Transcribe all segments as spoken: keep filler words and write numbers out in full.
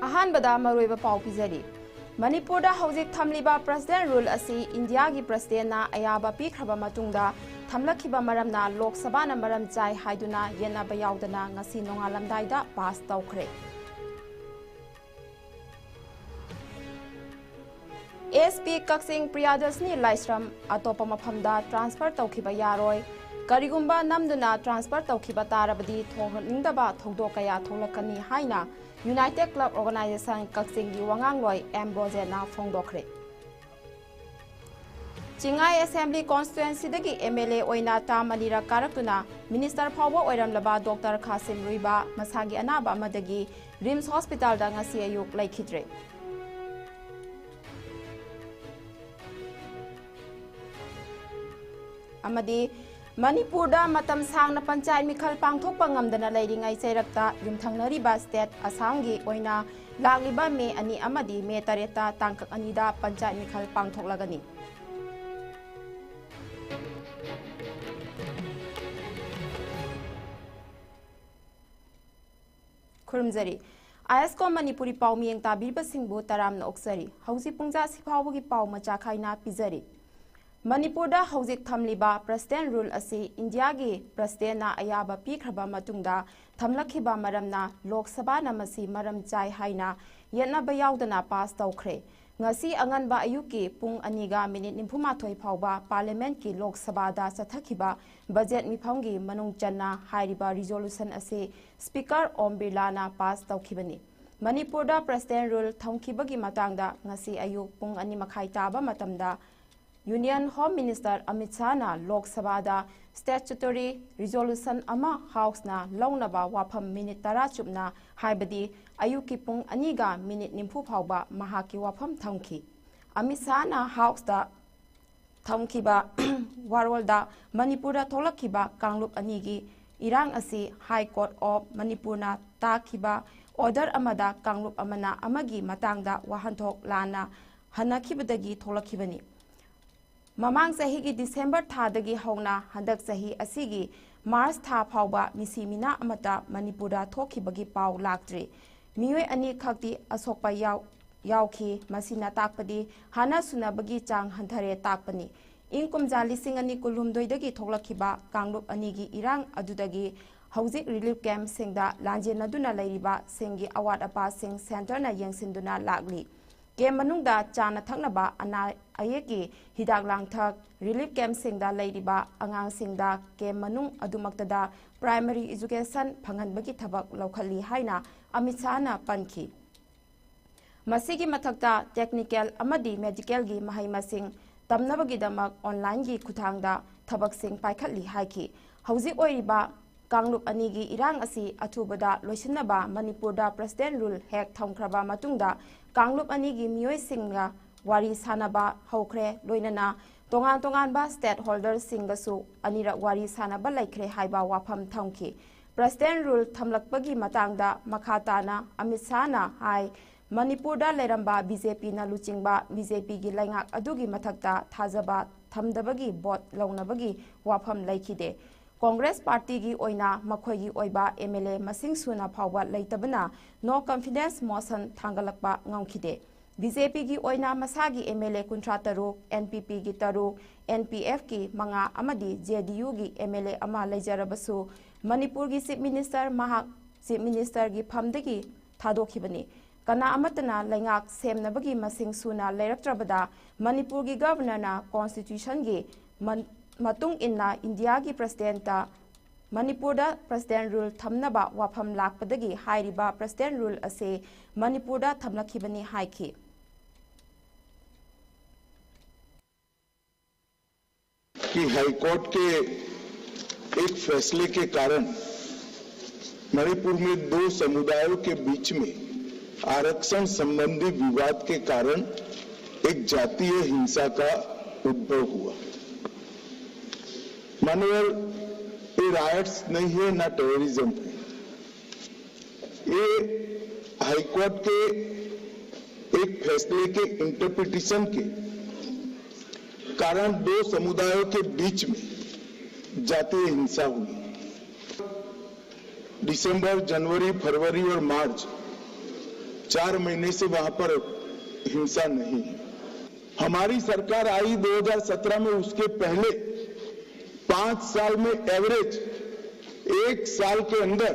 ꯑꯍꯥꯟꯕꯗ ꯃꯔꯨꯑꯣꯏꯕ ꯄꯥꯎ ꯄꯤꯖꯔꯤ꯫ ꯃꯅꯤꯄꯨꯔꯗ ꯍꯧꯖꯤꯛ ꯊꯝꯂꯤꯕ President Rule ꯑꯁꯤ ꯏꯟꯗꯤꯌꯥꯒꯤ Presidentꯅ ꯑꯌꯥꯕ ꯄꯤꯈ꯭ꯔꯕ ꯃꯇꯨꯡꯗ ꯊꯝꯂꯛꯈꯤꯕ ꯃꯔꯝꯅ ꯂꯣꯛ ꯁꯚꯥꯅ ꯃꯔꯝ ꯆꯥꯏ ꯍꯥꯏꯗꯨꯅ ꯌꯦꯠꯅꯕ ꯌꯥꯎꯗꯅ ꯉꯁꯤ ꯅꯣꯡꯉꯥꯜꯂꯝꯗꯥꯏꯗ pass ꯇꯧꯈ꯭ꯔꯦ꯫ SP ꯀꯛꯆꯤꯡ ꯄ꯭ꯔꯤꯌꯥꯗꯔꯁꯤꯅꯤ ꯂꯥꯏꯁ꯭ꯔꯝ ꯑꯇꯣꯞꯄ ꯃꯐꯝꯗ transfer ꯇꯧꯈꯤꯕ ꯌꯥꯔꯣꯏ꯫ ꯀꯔꯤꯒꯨꯝꯕ ꯅꯝꯗꯨꯅ transfer ꯇꯧꯈꯤꯕ ꯇꯥꯔꯕꯗꯤ ꯊꯣꯛꯍꯟꯅꯤꯡꯗꯕ ꯊꯧꯗꯣꯛ ꯀꯌꯥ ꯊꯣꯛꯂꯛꯀꯅꯤ ꯍꯥꯏꯅ United Club Organisation ꯀꯛꯆꯤꯡꯒꯤ ꯋꯥꯉꯥꯡꯂꯣꯏ ꯑꯦꯝ ꯕ꯭ꯔꯣꯖꯦꯟꯅ ꯐꯣꯡꯗꯣꯛꯈ꯭ꯔꯦ꯫ ꯆꯤꯡꯉꯥꯏ Assembly Constituencyꯗꯒꯤ MLA ꯑꯣꯏꯅ term ꯑꯅꯤꯔꯛ ꯀꯥꯔꯛꯇꯨꯅ Minister ꯐꯥꯎꯕ ꯑꯣꯏꯔꯝꯂꯕ Doctor ꯈꯥꯁꯤꯝ ꯔꯨꯏꯕꯥ ꯃꯁꯥꯒꯤ ꯑꯅꯥꯕ ꯑꯃꯗꯒꯤ RIMS Hospitalꯗ ꯉꯁꯤ ꯑꯌꯨꯛ ꯂꯩꯈꯤꯗ꯭ꯔꯦ꯫ ꯑꯃꯗꯤ ꯃꯅꯤꯄꯨꯔꯗ ꯃꯇꯝ ꯁꯥꯡꯅ ꯄꯟꯆꯥꯌꯠ ꯃꯤꯈꯜ ꯄꯥꯡꯊꯣꯛꯄ ꯉꯝꯗꯅ ꯂꯩꯔꯤꯉꯩ ꯆꯩꯔꯛꯇ ꯌꯨꯝꯊꯪꯅꯔꯤꯕ state ꯑꯁꯥꯝꯒꯤ ꯑꯣꯏꯅ ꯂꯥꯛꯂꯤꯕ ꯃꯦ ꯑꯅꯤ ꯑꯃꯗꯤ ꯃꯦ ꯇꯔꯦꯠꯇ ꯇꯥꯡꯀꯛ ꯑꯅꯤꯗ ꯄꯟꯆꯥꯌꯠ ꯃꯤꯈꯜ ꯄꯥꯡꯊꯣꯛꯂꯒꯅꯤ꯫ ꯈꯨꯔꯨꯝꯖꯔꯤ꯫ ISCOM ꯃꯅꯤꯄꯨꯔꯤ ꯄꯥꯎ ꯃꯤꯌꯦꯡ ꯇꯥꯕꯤꯔꯤꯕꯁꯤꯡꯕꯨ ꯇꯔꯥꯝꯅ ꯑꯣꯛꯆꯔꯤ꯫ ꯍꯧꯖꯤꯛ ꯄꯨꯡꯖꯥ ꯑꯁꯤ ꯐꯥꯎꯕꯒꯤ ꯄꯥꯎ ꯃꯆꯥ ꯈꯥꯏꯅ ꯄꯤꯖꯔꯤ꯫ ꯃꯅꯤꯄꯨꯔꯗ ꯍꯧꯖꯤꯛ ꯊꯝꯂꯤꯕ President Rule ꯑꯁꯤ ꯏꯟꯗꯤꯌꯥꯒꯤ Presidentꯅ ꯑꯌꯥꯕ ꯄꯤꯈ꯭ꯔꯕ ꯃꯇꯨꯡꯗ ꯊꯝꯂꯛꯈꯤꯕ ꯃꯔꯝꯅ ꯂꯣꯛ ꯁꯚꯥꯅ ꯃꯁꯤ ꯃꯔꯝ ꯆꯥꯏ ꯍꯥꯏꯅ ꯌꯦꯠꯅꯕ ꯌꯥꯎꯗꯅ pass ꯇꯧꯈ꯭ꯔꯦ꯫ ꯉꯁꯤ ꯑꯉꯟꯕ ꯑꯌꯨꯛꯀꯤ ꯄꯨꯡ ꯑꯅꯤꯒ minute ꯅꯤꯐꯨꯃꯥꯊꯣꯏ ꯐꯥꯎꯕ Parliamentꯀꯤ ꯂꯣꯛ ꯁꯚꯥꯗ ꯆꯠꯊꯈꯤꯕ budget ꯃꯤꯐꯝꯒꯤ ꯃꯅꯨꯡ ꯆꯟꯅ ꯍꯥꯏꯔꯤꯕ resolution ꯑꯁꯤ Speaker ꯑꯣꯝ ꯕꯤꯔꯂꯥꯅ pass ꯇꯧꯈꯤꯕꯅꯤ꯫ ꯃꯅꯤꯄꯨꯔꯗ President Rule ꯊꯝꯈꯤꯕꯒꯤ ꯃꯇꯥꯡꯗ ꯉꯁꯤ ꯑꯌꯨꯛ ꯄꯨꯡ ꯑꯅꯤ ꯃꯈꯥꯏ ꯇꯥꯕ ꯃꯇꯝꯗ Union Home Minister ꯑꯃꯤꯠ ꯁꯥꯍꯅ ꯂꯣꯛ ꯁꯚꯥꯗ statutory resolution ꯑꯃ Houseꯅ ꯂꯧꯅꯕ ꯋꯥꯐꯝ minute ꯇꯔꯥ ꯆꯨꯞꯅ, ꯍꯥꯏꯕꯗꯤ ꯑꯌꯨꯛꯀꯤ ꯄꯨꯡ ꯑꯅꯤꯒ minute ꯅꯤꯐꯨ ꯐꯥꯎꯕ ꯃꯍꯥꯛꯀꯤ ꯋꯥꯐꯝ ꯊꯝꯈꯤ꯫ ꯑꯃꯤꯠ ꯁꯥꯍꯅ Houseꯇ ꯊꯝꯈꯤꯕ ꯋꯥꯔꯣꯜꯗ ꯃꯅꯤꯄꯨꯔꯗ ꯊꯣꯛꯂꯛꯈꯤꯕ ꯀꯥꯡꯂꯨꯞ ꯑꯅꯤꯒꯤ ꯏꯔꯥꯡ ꯑꯁꯤ High Court of ꯃꯅꯤꯄꯨꯔꯅ ꯇꯥꯈꯤꯕ order ꯑꯃꯗ ꯀꯥꯡꯂꯨꯞ ꯑꯃꯅ ꯑꯃꯒꯤ ꯃꯇꯥꯡꯗ ꯋꯥꯍꯟꯊꯣꯛ ꯂꯥꯟꯅ ꯍꯟꯅꯈꯤꯕꯗꯒꯤ ꯊꯣꯛꯂꯛꯈꯤꯕꯅꯤ꯫ ꯃꯃꯥꯡ ꯆꯍꯤꯒꯤ December ꯊꯥꯗꯒꯤ ꯍꯧꯅ ꯍꯟꯗꯛ ꯆꯍꯤ ꯑꯁꯤꯒꯤ March ꯊꯥ ꯐꯥꯎꯕ ꯃꯤꯁꯤ ꯃꯤꯅꯥ ꯑꯃꯠꯇ ꯃꯅꯤꯄꯨꯔꯗ ꯊꯣꯛꯈꯤꯕꯒꯤ ꯄꯥꯎ ꯂꯥꯛꯇ꯭ꯔꯤ꯫ ꯃꯤꯑꯣꯏ ꯑꯅꯤ ꯈꯛꯇꯤ ꯑꯁꯣꯛꯄ ꯌꯥꯎ-, ꯌꯥꯎꯈꯤ꯫ ꯃꯁꯤꯅ ꯇꯥꯛꯄꯗꯤ ꯍꯥꯟꯅ ꯁꯨꯅꯕꯒꯤ ꯆꯥꯡ ꯍꯟꯊꯔꯦ ꯇꯥꯛꯄꯅꯤ꯫ ꯏꯪ ꯀꯨꯝꯖꯥ ꯂꯤꯁꯤꯡ ꯑꯅꯤ ꯀꯨꯟꯍꯨꯝꯗꯣꯏꯗꯒꯤ ꯊꯣꯛꯂꯛꯈꯤꯕ ꯀꯥꯡꯂꯨꯞ ꯑꯅꯤꯒꯤ ꯏꯔꯥꯡ ꯑꯗꯨꯗꯒꯤ ꯍꯧꯖꯤꯛ ꯔꯤꯂꯤꯐ ꯀꯦꯝꯞꯁꯤꯡꯗ ꯂꯥꯟꯖꯦꯟꯅꯗꯨꯅ ꯂꯩꯔꯤꯕꯁꯤꯡꯒꯤ ꯑꯋꯥꯠ ꯑꯄꯥꯁꯤꯡ ꯁꯦꯟꯇꯔꯅ ꯌꯦꯡꯁꯤꯟꯗꯨꯅ ꯂꯥꯛꯂꯤ꯫ ꯀꯦꯝꯞ ꯃꯅꯨꯡꯗ ꯆꯥꯅ ꯊꯛꯅꯕ, ꯑꯅꯥ ꯑꯌꯦꯛꯀꯤ ꯍꯤꯗꯥꯛ ꯂꯥꯡꯊꯛ, ꯔꯤꯂꯤꯐ ꯀꯦꯝꯞꯁꯤꯡꯗ ꯂꯩꯔꯤꯕ ꯑꯉꯥꯡꯁꯤꯡꯗ ꯀꯦꯝꯞ ꯃꯅꯨꯡ ꯑꯗꯨꯃꯛꯇꯗ ꯄ꯭ꯔꯥꯏꯃꯔꯤ ꯑꯦꯖꯨꯀꯦꯁꯟ ꯐꯪꯍꯟꯕꯒꯤ ꯊꯕꯛ ꯂꯧꯈꯠꯂꯤ ꯍꯥꯏꯅ ꯑꯃꯤꯠ ꯁꯥꯍꯅ ꯄꯟꯈꯤ꯫ ꯃꯁꯤꯒꯤ ꯃꯊꯛꯇ ꯇꯦꯛꯅꯤꯀꯦꯜ ꯑꯃꯗꯤ ꯃꯦꯗꯤꯀꯦꯜꯒꯤ ꯃꯍꯩ ꯃꯁꯤꯡ ꯇꯝꯅꯕꯒꯤꯗꯃꯛ ꯑꯣꯟꯂꯥꯏꯟꯒꯤ ꯈꯨꯠꯊꯥꯡꯗ ꯊꯕꯛꯁꯤꯡ ꯄꯥꯏꯈꯠꯂꯤ ꯍꯥꯏꯈꯤ꯫ ꯍꯧꯖꯤꯛ ꯑꯣꯏꯔꯤꯕ ꯀꯥꯡꯂꯨꯞ ꯑꯅꯤꯒꯤ ꯏꯔꯥꯡ ꯑꯁꯤ ꯑꯊꯨꯕꯗ ꯂꯣꯏꯁꯤꯟꯅꯕ ꯃꯅꯤꯄꯨꯔꯗ ꯄ꯭ꯔꯁꯤꯗꯦꯟ ꯔꯨꯜ ꯍꯦꯛ ꯊꯝꯈ꯭ꯔꯕ ꯃꯇꯨꯡꯗ ꯀꯥꯡꯂꯨꯞ ꯑꯅꯤꯒꯤ ꯃꯤꯑꯣꯏꯁꯤꯡꯒ ꯋꯥꯔꯤ ꯁꯥꯅꯕ ꯍꯧꯈ꯭ꯔꯦ, ꯂꯣꯏꯅꯅ ꯇꯣꯉꯥꯟ ꯇꯣꯉꯥꯟꯕ ꯁ꯭ꯇꯦꯛ ꯍꯣꯜꯗꯔꯁꯤꯡꯒꯁꯨ ꯑꯅꯤꯔꯛ ꯋꯥꯔꯤ ꯁꯥꯅꯕ ꯂꯩꯈ꯭ꯔꯦ ꯍꯥꯏꯕ ꯋꯥꯐꯝ ꯊꯝꯈꯤ꯫ ꯄ꯭ꯔꯁꯤꯗꯦꯟ ꯔꯨꯜ ꯊꯝꯂꯛꯄꯒꯤ ꯃꯇꯥꯡꯗ ꯃꯈꯥ ꯇꯥꯅ ꯑꯃꯤꯠ ꯁꯥꯍꯅ ꯍꯥꯏ, ꯃꯅꯤꯄꯨꯔꯗ ꯂꯩꯔꯝꯕ ꯕꯤ ꯖꯦ ꯄꯤꯅ ꯂꯨꯆꯤꯡꯕ ꯕꯤ ꯖꯦ ꯄꯤꯒꯤ ꯂꯩꯉꯥꯛ ꯑꯗꯨꯒꯤ ꯃꯊꯛꯇ ꯊꯥꯖꯕ ꯊꯝꯗꯕꯒꯤ ꯚꯣꯠ ꯂꯧꯅꯕꯒꯤ ꯋꯥꯐꯝ ꯂꯩꯈꯤꯗꯦ꯫ ꯀꯣꯡꯒ꯭ꯔꯦꯁ ꯄꯥꯔꯇꯤꯒꯤ ꯑꯣꯏꯅ ꯃꯈꯣꯏꯒꯤ ꯑꯣꯏꯕ ꯑꯦꯝ ꯑꯦꯜ ꯑꯦ ꯃꯁꯤꯡ ꯁꯨꯅ ꯐꯥꯎꯕ ꯂꯩꯇꯕꯅ no confidence motion ꯊꯥꯡꯒꯠꯂꯛꯄ ꯉꯝꯈꯤꯗꯦ꯫ ꯕꯤ ꯖꯦ ꯄꯤꯒꯤ ꯑꯣꯏꯅ ꯃꯁꯥꯒꯤ ꯑꯦꯝ ꯑꯦꯜ ꯑꯦ ꯀꯨꯟꯊ꯭ꯔꯥ ꯇꯔꯨꯛ, ꯑꯦꯟ ꯄꯤ ꯄꯤꯒꯤ ꯇꯔꯨꯛ, ꯑꯦꯟ ꯄꯤ ꯑꯦꯐꯀꯤ ꯃꯉꯥ ꯑꯃꯗꯤ ꯖꯦ ꯗꯤ ꯌꯨꯒꯤ ꯑꯦꯝ ꯑꯦꯜ ꯑꯦ ꯑꯃ ꯂꯩꯖꯔꯕꯁꯨ ꯃꯅꯤꯄꯨꯔꯒꯤ ꯆꯤꯐ ꯃꯤꯅꯤꯁꯇꯔ ꯃꯍꯥꯛ ꯆꯤꯐ ꯃꯤꯅꯤꯁꯇꯔꯒꯤ ꯐꯝꯗꯒꯤ ꯊꯥꯗꯣꯛꯈꯤꯕꯅꯤ꯫ ꯀꯅꯥ ꯑꯃꯠꯇꯅ ꯂꯩꯉꯥꯛ ꯁꯦꯝꯅꯕꯒꯤ ꯃꯁꯤꯡ ꯁꯨꯅ ꯂꯩꯔꯛꯇ꯭ꯔꯕꯗ ꯃꯅꯤꯄꯨꯔꯒꯤ ꯒꯚꯔꯅꯔꯅ ꯀꯣꯟꯁꯇꯤꯇ꯭ꯌꯨꯁꯟꯒꯤ ꯃꯟ-, ꯃꯇꯨꯡ ꯏꯟꯅ ꯏꯟꯗꯤꯌꯥꯒꯤ ꯄ꯭ꯔꯁꯤꯗꯦꯟꯇ ꯃꯅꯤꯄꯨꯔꯗ ꯄ꯭ꯔꯁꯤꯗꯦꯟ ꯔꯨꯜ ꯊꯝꯅꯕ ꯋꯥꯐꯝ ꯂꯥꯛꯄꯗꯒꯤ ꯍꯥꯏꯔꯤꯕ ꯄ꯭ꯔꯁꯤꯗꯦꯟ ꯔꯨꯜ ꯑꯁꯤ ꯃꯅꯤꯄꯨꯔꯗ ꯊꯝꯂꯛꯈꯤꯕꯅꯤ ꯍꯥꯏꯈꯤ꯫ कि हाईकोर्ट के एक फैसले के कारण मणिपुर में दो समुदायों के बीच में आरक्षण संबंधी विवाद के कारण एक जातीय हिंसा का उद्भव हुआ। माननीय, ये रायट्स नहीं है, ना टेररिज्म है। ये हाईकोर्ट के एक फैसले के इंटरप्रिटेशन के कारण दो समुदायों के बीच में जातीय हिंसा हुई। दिसंबर, जनवरी, फरवरी और मार्च चार महीने से वहां पर हिंसा नहीं है। हमारी सरकार आई दो हज़ार सत्रह में, उसके पहले पांच साल में एवरेज एक साल के अंदर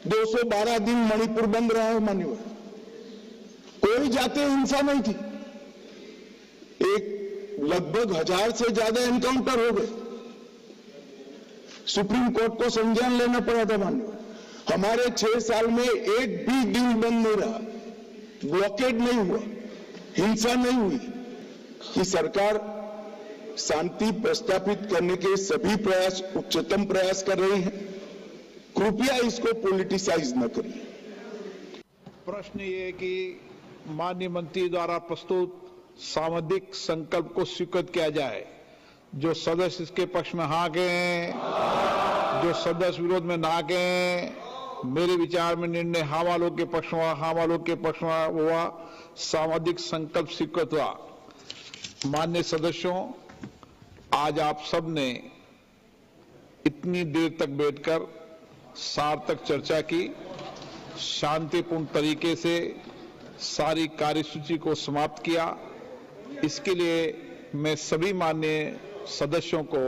दो सौ बारह दिन मणिपुर बंद रहा है मान्यवर। कोई जातीय हिंसा नहीं थी। एक लगभग हजार से ज्यादा एनकाउंटर हो गए। सुप्रीम कोर्ट को संज्ञान लेना पड़ा था मान्यवर। हमारे छह साल में एक भी दिन बंद नहीं रहा, ब्लॉकेड नहीं हुआ, हिंसा नहीं हुई। कि सरकार शांति प्रस्थापित करने के सभी प्रयास, उच्चतम प्रयास कर रही है। कृपया इसको पॉलिटिसाइज न करिए। प्रश्न ये है कि माननीय मंत्री द्वारा प्रस्तुत सांविधिक संकल्प को स्वीकृत किया जाए। जो सदस्य इसके पक्ष में हाँ कहें, जो सदस्य विरोध में ना कहें। मेरे विचार में निर्णय हाँ वालों के पक्ष में हुआ, हाँ वालों के पक्ष में हुआ। सांविधिक संकल्प स्वीकृत हुआ। माननीय सदस्यों, आज आप सब ने इतनी देर तक बैठकर सार्थक चर्चा की, शांतिपूर्ण तरीके से सारी कार्यसूची को समाप्त किया। इसके लिए मैं सभी माननीय सदस्यों को,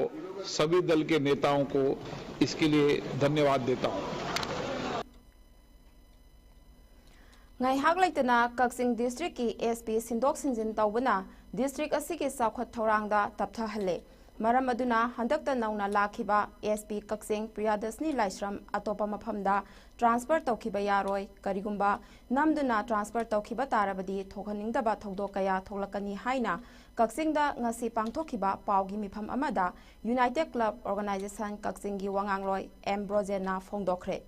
सभी दल के नेताओं को इसके लिए धन्यवाद देता हूं। ꯉꯥꯏꯍꯥꯛ ꯂꯩꯇꯅ ꯀꯛꯆꯤꯡ ꯗꯤꯁꯇ꯭ꯔꯤꯛꯀꯤ ꯑꯦꯁ ꯄꯤ ꯁꯤꯟꯗꯣꯛ ꯁꯤꯟꯖꯤꯟ ꯇꯧꯕꯅ ꯗꯤꯁꯇ꯭ꯔꯤꯛ ꯑꯁꯤꯒꯤ ꯆꯥꯎꯈꯠ ꯊꯧꯔꯥꯡꯗ ꯇꯞꯊꯍꯜꯂꯦ꯫ ꯃꯔꯝ ꯑꯗꯨꯅ ꯍꯟꯗꯛꯇ ꯅꯧꯅ ꯂꯥꯛꯈꯤꯕ ꯑꯦꯁ ꯄꯤ ꯀꯛꯆꯤꯡ ꯄ꯭ꯔꯤꯌꯥꯗꯁꯅꯤ ꯂꯥꯏꯁ꯭ꯔꯝ ꯑꯇꯣꯞꯄ ꯃꯐꯝꯗ ꯇ꯭ꯔꯥꯟꯁꯐꯔ ꯇꯧꯈꯤꯕ ꯌꯥꯔꯣꯏ꯫ ꯀꯔꯤꯒꯨꯝꯕ ꯅꯝꯗꯨꯅ ꯇ꯭ꯔꯥꯟꯁꯐꯔ ꯇꯧꯈꯤꯕ ꯇꯥꯔꯕꯗꯤ ꯊꯣꯛꯍꯟꯅꯤꯡꯗꯕ ꯊꯧꯗꯣꯛ ꯀꯌꯥ ꯊꯣꯛꯂꯛꯀꯅꯤ ꯍꯥꯏꯅ ꯀꯛꯆꯤꯡꯗ ꯉꯁꯤ ꯄꯥꯡꯊꯣꯛꯈꯤꯕ ꯄꯥꯎꯒꯤ ꯃꯤꯐꯝ ꯑꯃꯗ ꯌꯨꯅꯥꯏꯇꯦꯗ ꯀ꯭ꯂꯕ ꯑꯣꯔꯒꯅꯥꯏꯖꯦꯁꯟ ꯀꯛꯆꯤꯡꯒꯤ ꯋꯥꯉꯥꯡꯂꯣꯏ ꯑꯦꯝ ꯕ꯭ꯔꯣꯖꯦꯟꯅ ꯐꯣꯡꯗꯣꯛꯈ꯭ꯔꯦ꯫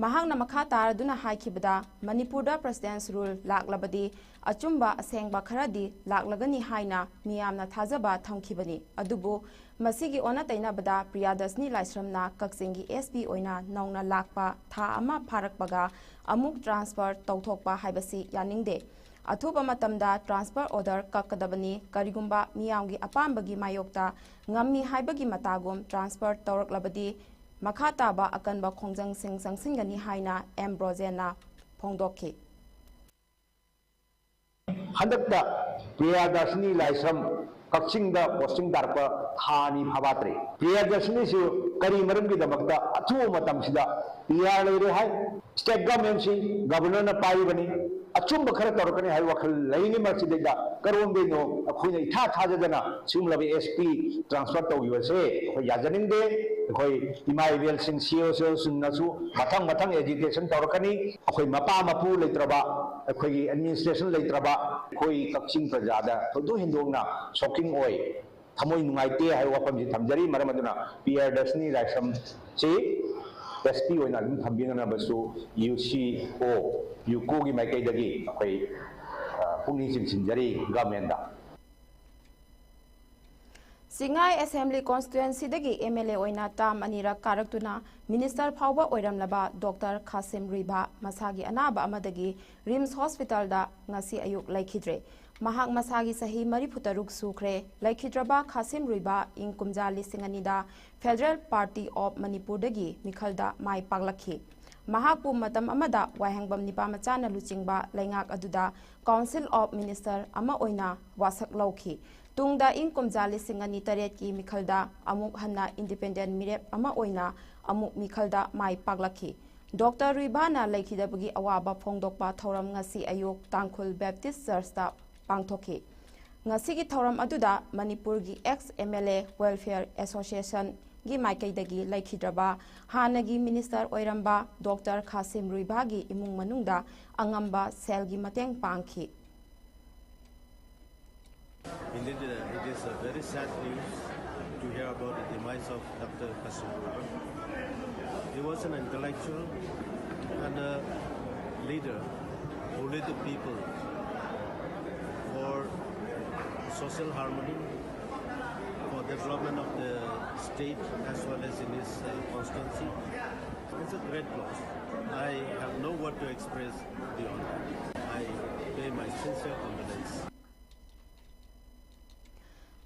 ꯃꯍꯥꯛꯅ ꯃꯈꯥ ꯇꯥꯔꯗꯨꯅ ꯍꯥꯏꯈꯤꯕꯗ, ꯃꯅꯤꯄꯨꯔꯗ ꯄ꯭ꯔꯦꯁꯤꯗꯦꯟꯠꯁ ꯔꯨꯜ ꯂꯥꯛꯂꯕꯗꯤ ꯑꯆꯨꯝꯕ ꯑꯁꯦꯡꯕ ꯈꯔꯗꯤ ꯂꯥꯛꯂꯒꯅꯤ ꯍꯥꯏꯅ ꯃꯤꯌꯥꯝꯅ ꯊꯥꯖꯕ ꯊꯝꯈꯤꯕꯅꯤ꯫ ꯑꯗꯨꯕꯨ ꯃꯁꯤꯒꯤ ꯑꯣꯟꯅ ꯇꯩꯅꯕꯗ ꯄ꯭ꯔꯤꯌꯥꯗꯁꯅꯤ ꯂꯥꯏꯁ꯭ꯔꯝꯅ ꯀꯛꯆꯤꯡꯒꯤ ꯑꯦꯁ ꯄꯤ ꯑꯣꯏꯅ ꯅꯧꯅ ꯂꯥꯛꯄ ꯊꯥ ꯑꯃ ꯐꯥꯔꯛꯄꯒ ꯑꯃꯨꯛ ꯇ꯭ꯔꯥꯟꯁꯐꯔ ꯇꯧꯊꯣꯛꯄ ꯍꯥꯏꯕꯁꯤ ꯌꯥꯅꯤꯡꯗꯦ꯫ ꯑꯊꯨꯕ ꯃꯇꯝꯗ ꯇ꯭ꯔꯥꯟꯁꯐꯔ ꯑꯣꯔꯗꯔ ꯀꯛꯀꯗꯕꯅꯤ꯫ ꯀꯔꯤꯒꯨꯝꯕ ꯃꯤꯌꯥꯝꯒꯤ ꯑꯄꯥꯝꯕꯒꯤ ꯃꯥꯌꯣꯛꯇ ꯉꯝꯃꯤ ꯍꯥꯏꯕꯒꯤ ꯃꯇꯥꯒꯨꯝ ꯇ꯭ꯔꯥꯟꯁꯐꯔ ꯇꯧꯔꯛꯂꯕꯗꯤ ꯃꯈꯥ ꯇꯥꯕ ꯑꯀꯟꯕ ꯈꯣꯡꯖꯪꯁꯤꯡ ꯆꯪꯁꯤꯟꯒꯅꯤ ꯍꯥꯏꯅ ꯑꯦꯝ ꯕ꯭ꯔꯣꯖꯦꯟꯅ ꯐꯣꯡꯗꯣꯛꯈꯤ꯫ ꯍꯟꯗꯛꯇ ꯄ꯭ꯔꯤꯌꯥꯗꯔꯁꯤꯅꯤ ꯂꯥꯏꯁ꯭ꯔꯝ ꯀꯛꯆꯤꯡꯗ ꯄꯣꯁꯇꯤꯡ ꯇꯥꯔꯛꯄ ꯊꯥ ꯑꯅꯤ ꯐꯥꯕꯥꯇ꯭ꯔꯤ꯫ ꯄ꯭ꯔꯤꯌꯥꯗꯔꯁꯤꯅꯤꯁꯨ ꯀꯔꯤ ꯃꯔꯝꯒꯤꯗꯃꯛꯇ ꯑꯊꯨꯕ ꯃꯇꯝꯁꯤꯗ ꯄꯤ ꯑꯥꯔ ꯂꯩꯔꯦ ꯍꯥꯏ? ꯁ꯭ꯇꯦꯠ ꯒꯚꯔꯟꯃꯦꯟꯠꯁꯤ ꯒꯚꯔꯅꯔꯅ ꯄꯥꯏꯔꯤꯕꯅꯤ, ꯑꯆꯨꯝꯕ ꯈꯔ ꯇꯧꯔꯛꯀꯅꯤ ꯍꯥꯏꯕ ꯋꯥꯈꯜ ꯂꯩꯔꯤꯉꯩ ꯃꯔꯛꯁꯤꯗꯩꯗ ꯀꯔꯣꯝꯗꯩꯅꯣ ꯑꯩꯈꯣꯏꯅ ꯏꯊꯥ ꯊꯥꯖꯗꯅ ꯁꯤꯒꯨꯝꯂꯕ ꯑꯦꯁ ꯄꯤ ꯇ꯭ꯔꯥꯟꯁꯐꯔ ꯇꯧꯈꯤꯕꯁꯦ ꯑꯩꯈꯣꯏ ꯌꯥꯖꯅꯤꯡꯗꯦ꯫ ꯑꯩꯈꯣꯏ ꯏꯃꯥ ꯏꯕꯦꯜꯁꯤꯡ, ꯁꯤ ꯏ ꯑꯣꯁꯤꯡꯅꯁꯨ ꯃꯊꯪ ꯃꯊꯪ ꯑꯦꯖꯤꯇꯦꯁꯟ ꯇꯧꯔꯛꯀꯅꯤ꯫ ꯑꯩꯈꯣꯏ ꯃꯄꯥ ꯃꯄꯨ ꯂꯩꯇ꯭ꯔꯕ, ꯑꯩꯈꯣꯏꯒꯤ ꯑꯦꯗꯃꯤꯅꯤꯁꯇ꯭ꯔꯦꯁꯟ ꯂꯩꯇ꯭ꯔꯕ ꯑꯩꯈꯣꯏ ꯀꯛꯆꯤꯡ ꯄ꯭ꯔꯖꯥꯗ ꯊꯣꯏꯗꯣꯛ ꯍꯦꯟꯗꯣꯛꯅ ꯁꯣꯛꯀꯤꯡ ꯑꯣꯏ꯫ ꯊꯃꯣꯏ ꯅꯨꯡꯉꯥꯏꯇꯦ ꯍꯥꯏꯕ ꯋꯥꯐꯝꯁꯤ ꯊꯝꯖꯔꯤ꯫ ꯃꯔꯝ ꯑꯗꯨꯅ ꯄ꯭ꯔꯤꯌꯥꯗꯔꯁꯤꯅꯤ ꯂꯥꯏꯁ꯭ꯔꯝꯁꯤ ꯑꯦꯁ ꯄꯤ ꯑꯣꯏꯅ ꯑꯗꯨꯝ ꯊꯝꯕꯤꯅꯅꯕꯁꯨ ꯌꯨ ꯁꯤ ꯑꯣ, ꯌꯨꯀꯣꯒꯤ ꯃꯥꯏꯀꯩꯗꯒꯤ ꯑꯩꯈꯣꯏ, ꯑ, ꯄꯨꯛꯅꯤꯡ ꯆꯤꯡꯁꯤꯟꯖꯔꯤ ꯒꯚꯔꯟꯃꯦꯟꯠꯇ꯫ ꯁꯤꯡꯉꯥꯏ ꯑꯦꯁꯦꯝꯕ꯭ꯂꯤ ꯀꯣꯟꯁꯇꯤꯇ꯭ꯋꯦꯟꯁꯤꯗꯒꯤ ꯑꯦꯝ ꯑꯦꯜ ꯑꯦ ꯑꯣꯏꯅ ꯇꯥꯝ ꯑꯅꯤꯔꯛ ꯀꯥꯔꯛꯇꯨꯅ ꯃꯤꯅꯤꯁꯇꯔ ꯐꯥꯎꯕ ꯑꯣꯏꯔꯝꯂꯕ ꯗꯣꯛꯇꯔ ꯈꯥꯁꯤꯝ ꯔꯨꯏꯕꯥ ꯃꯁꯥꯒꯤ ꯑꯅꯥꯕ ꯑꯃꯗꯒꯤ ꯔꯤꯝꯁ ꯍꯣꯁꯄꯤꯇꯥꯜꯗ ꯉꯁꯤ ꯑꯌꯨꯛ ꯂꯩꯈꯤꯗ꯭ꯔꯦ꯫ ꯃꯍꯥꯛ ꯃꯁꯥꯒꯤ ꯆꯍꯤ ꯃꯔꯤꯐꯨ ꯇꯔꯨꯛ ꯁꯨꯈ꯭ꯔꯦ꯫ ꯂꯩꯈꯤꯗ꯭ꯔꯕ ꯈꯥꯁꯤꯝ ꯔꯨꯏꯕꯥ ꯏꯪ ꯀꯨꯝꯖꯥ ꯂꯤꯁꯤꯡ ꯑꯅꯤꯗ ꯐꯦꯗꯔꯦꯜ ꯄꯥꯔꯇꯤ ꯑꯣꯐ ꯃꯅꯤꯄꯨꯔꯗꯒꯤ ꯃꯤꯈꯜꯗ ꯃꯥꯏ ꯄꯥꯛꯂꯛꯈꯤ꯫ ꯃꯍꯥꯛꯄꯨ ꯃꯇꯝ ꯑꯃꯗ ꯋꯥꯍꯦꯡꯕꯝ ꯅꯤꯄꯥꯃꯆꯥꯅ ꯂꯨꯆꯤꯡꯕ ꯂꯩꯉꯥꯛ ꯑꯗꯨꯗ ꯀꯥꯎꯟꯁꯤꯜ ꯑꯣꯐ ꯃꯤꯅꯤꯁꯇꯔ ꯑꯃ ꯑꯣꯏꯅ ꯋꯥꯁꯛ ꯂꯧꯈꯤ꯫ ꯇꯨꯡꯗ ꯏꯪ ꯀꯨꯝꯖꯥ ꯂꯤꯁꯤꯡ ꯑꯅꯤ ꯇꯔꯦꯠꯀꯤ ꯃꯤꯈꯜꯗ ꯑꯃꯨꯛ ꯍꯟꯅ ꯏꯟꯗꯤꯄꯦꯟꯗꯦꯟꯠ ꯃꯤꯔꯦꯞ ꯑꯃ ꯑꯣꯏꯅ ꯑꯃꯨꯛ ꯃꯤꯈꯜꯗ ꯃꯥꯏ ꯄꯥꯛꯂꯛꯈꯤ꯫ ꯗꯣꯛꯇꯔ ꯔꯨꯏꯕꯥꯅ ꯂꯩꯈꯤꯗꯕꯒꯤ ꯑꯋꯥꯕ ꯐꯣꯡꯗꯣꯛꯄ ꯊꯧꯔꯝ ꯉꯁꯤ ꯑꯌꯨꯛ ꯇꯥꯡꯈꯨꯜ ꯕꯦꯞꯇꯤꯁ ꯆꯔꯆꯇ ꯄꯥꯡꯊꯣꯛꯈꯤ꯫ ꯉꯁꯤꯒꯤ ꯊꯧꯔꯝ ꯑꯗꯨꯗ ꯃꯅꯤꯄꯨꯔꯒꯤ ex M L A welfare ꯑꯦꯁꯣꯁꯤꯌꯦꯁꯟꯒꯤ ꯃꯥꯏꯀꯩꯗꯒꯤ ꯂꯩꯈꯤꯗ꯭ꯔꯕ ꯍꯥꯟꯅꯒꯤ ꯃꯤꯅꯤꯁꯇꯔ ꯑꯣꯏꯔꯝꯕ ꯗꯣꯛꯇꯔ ꯈꯥꯁꯤꯝ ꯔꯨꯏꯕꯥꯒꯤ ꯏꯃꯨꯡ ꯃꯅꯨꯡꯗ ꯑꯉꯝꯕ ꯁꯦꯜꯒꯤ ꯃꯇꯦꯡ ꯄꯥꯡꯈꯤ꯫ Indeed, uh, it is a very sad news to hear about the demise of Doctor Kasim Ruibah. He was an intellectual and a leader who led the people for social harmony, for development of the state as well as in his uh, constituency. It's a great loss. I have no word to express beyond that. I pay my sincere condolence.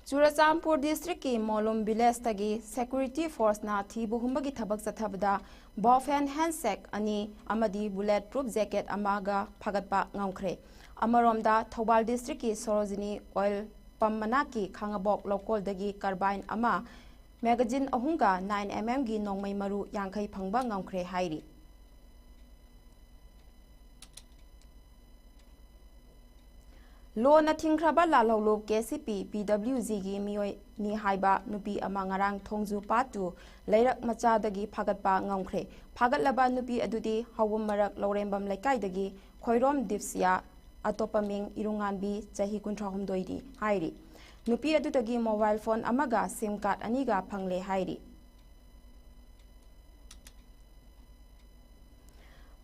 Churachandpur ꯗꯤꯁꯇ꯭ꯔꯤꯛꯀꯤ ꯃꯣꯂꯨꯝ ꯚꯤꯂꯦꯖꯇꯒꯤ security ꯐꯣꯔꯁꯅ ꯊꯤꯕ ꯍꯨꯝꯕꯒꯤ ꯊꯕꯛ ꯆꯠꯊꯕꯗ ꯕꯣꯐꯦꯟ ꯍꯦꯟꯁꯦꯛ ꯑꯅꯤ ꯑꯃꯗꯤ bullet proof jacket ꯑꯃꯒ ꯐꯥꯒꯠꯄ ꯉꯝꯈ꯭ꯔꯦ꯫ ꯑꯃꯔꯣꯝꯗ, Thoubal districtꯀꯤ Sarojini oil pump ꯃꯅꯥꯛꯀꯤ ꯈꯥꯉꯕꯣꯛ ꯂꯧꯀꯣꯜꯗꯒꯤ carbine ꯑꯃ, magazine ꯑꯍꯨꯝꯒ nine MM ꯒꯤ ꯅꯣꯡꯃꯩ ꯃꯔꯨ ꯌꯥꯡꯈꯩ ꯐꯪꯕ ꯉꯝꯈ꯭ꯔꯦ ꯍꯥꯏꯔꯤ꯫ ꯂꯣꯅ ꯊꯤꯡꯈ꯭ꯔꯕ ꯂꯥꯜꯍꯧꯂꯨꯞ KCP PWGꯒꯤ ꯃꯤꯑꯣꯏꯅꯤ ꯍꯥꯏꯕ ꯅꯨꯄꯤ ꯑꯃ ꯉꯔꯥꯡ ꯊꯣꯡꯖꯨ ꯄꯥꯠꯇꯨ ꯂꯩꯔꯛ ꯃꯆꯥꯗꯒꯤ ꯐꯥꯒꯠꯄ ꯉꯝꯈ꯭ꯔꯦ꯫ ꯐꯥꯒꯠꯂꯕ ꯅꯨꯄꯤ ꯑꯗꯨꯗꯤ ꯍꯧꯕꯝ ꯃꯔꯛ ꯂꯧꯔꯦꯝꯕꯝ ꯂꯩꯀꯥꯏꯗꯒꯤ ꯈꯣꯏꯔꯣꯝ ꯗꯤꯞꯁꯤꯌꯥ, ꯑꯇꯣꯞꯄ ꯃꯤꯡ ꯏꯔꯨꯉꯥꯟꯕꯤ, ꯆꯍꯤ ꯀꯨꯟꯊ꯭ꯔꯥ ꯍꯨꯝꯗꯣꯏꯗꯤ ꯍꯥꯏꯔꯤ꯫ ꯅꯨꯄꯤ ꯑꯗꯨꯗꯒꯤ mobile phone ꯑꯃꯒ SIM card ꯑꯅꯤꯒ ꯐꯪꯂꯦ ꯍꯥꯏꯔꯤ꯫